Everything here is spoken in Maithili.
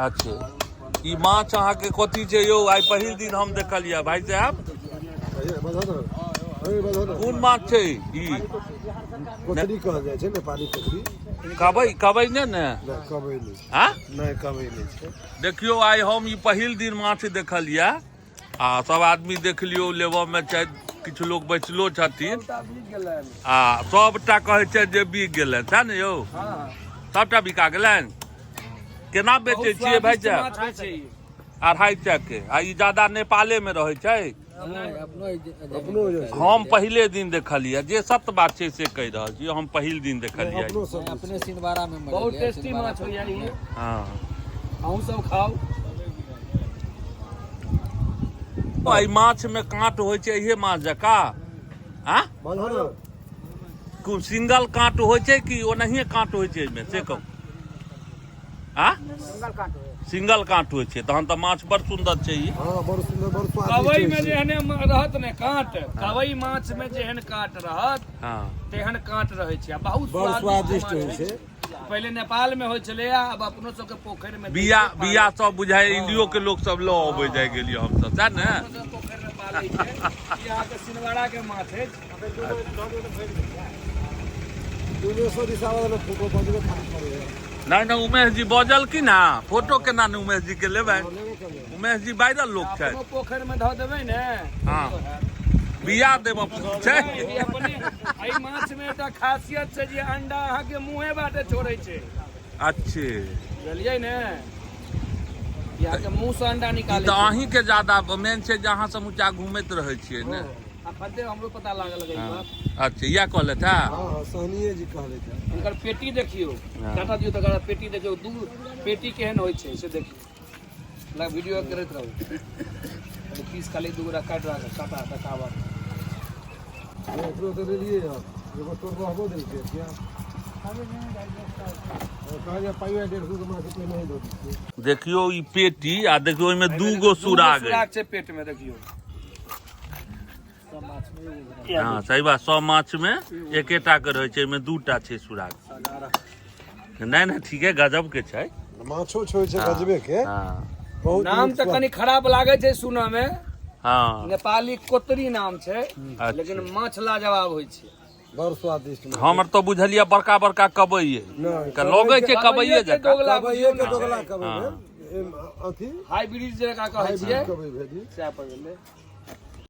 अच्छा, ई माछ अहाँके कथी छै यौ? आइ पहिल दिन हम देखलियै भाई साहब। कोन माछ छै ई? कोचरी कहल जाइ छै, नेपाली कोचरी। कबै, कबै नहि ने? नहि, कबै नहि। आँ? नहि, कबै नहि छै। देखियौ, आइ हम ई पहिल दिन माछ देखलियै आ सब आदमी देख लियौ, लेबऽ मे चाहे किछु लोक बैसलो छथिन आ सबटा कहै छै जे बिक गेलनि, सएह ने यौ? सबटा बिका गेलनि। केना बेचै छियै भाई साहब? 250 के। आ ई ज्यादा नेपाले मे रहै छै? अपनो जे छै। हम पहिले दिन देखलियै, जे सत्य बात छै से कहि रहल छी, हम पहिल दिन देखलियै। अपनो सब अपने सिनवारा में मरेलै। बहुत टेस्टी माछ होइया ई। अहूँ सब खाउ। एहि माछ मे काँट होइ छै इहे माछ जकाँ? आ बान्हल। कोन सिंगल काँट होइ छै कि ओनाहिए काँट होइ छै एहिमे, से कहू? आ सिंगल काँट होइ छै, तहन तऽ माछ बड़ सुन्दर छै ई। हँ, बड़ सुन्दर, बड़ स्वादिष्ट कवई होइ में छै। जेहने रहत ने काँट, कवई माछ में जेहन काँट रहत तेहन काँट रहै छै आ बहुत बड़ स्वादिष्ट होइ माछ छै। पहिले नेपाल में होइ छलै, आब अपनो सबके पोखरि में बिया बिया सब बुझाइ इंडियो के लोक सब लऽ अबै जाइ गेलियै हमसब, सएह ने? अपनो सब पोखरि में पालै छै। ई अहाँके सिनवारा के माछ अछि। दुनू दिशा वाला फोटो बजबे खाली करै। नहि नहि, उमेश जी बजल की ना, फोटो केना ने उमेश जी के लेबै? उमेश जी वायरल लोक छथि। अपनो पोखरि में धऽ देबै ने। हँ, बिया देबऽ छै। ई अपने एहि माछ में एकटा खासियत छै जे अंडा अहाँके मुँहे बाटे छोड़ै छै। बुझलियै ने? ई अहाँके मुँह से अंडा ई निकालै तऽ छै। अहीं के ज्यादा मेन छै जे अहाँ समूचा घूमैत रहै छियै ने। अखन हमरो पता लागल गई बात। अच्छा, इएह कहलथि हँ? हँ, सहनिए जी कहले थे। हिनकर पेटी देखियौ, काटा दियौ तऽ पेटी देखियौ, दू पेटी केहन होइ छै से देखियौ। लग वीडियो करैत रहू, खाली पीस खाली दू गोटा काटि राख, काटा देखाबऽ। एकरो तऽ लेलियै हँ, एगो तोर रहबो देलकै क्या कहलियै, पाइयो 150 के माछ पहिने ही दऽ दै। देखियौ ई पेटी आ देखियौ ओहिमे दू गो सुराग अछि। सुराग छै पेट में, देखियौ। हँ, सही बात, सब माछ मे एकेटा के रहै छै, एहिमे दूटा छै सुराग। नहि नहि, ठीके, गजब के छै। माछो छै, होइ छै गजबे के। बहुत नाम नीक तऽ स्वाद। कनि खराब लागै छै सुनऽ मे। नेपाली कोतरी नाम छै, लेकिन माछ लाजवाब होइ छै। बड़ स्वादिष्ट माछ। हमर तऽ बुझलियै बड़का बड़का कबई नहि, के लगै छै, कबैये कबैये के जकाँ। दोगला कबैये बुझियौ के ने। दोगला कबै भेल। अथी हाइब्रिड जकाँ कहै छियै हाइब्रिड कबै भेल ई। सएह पर भेलै।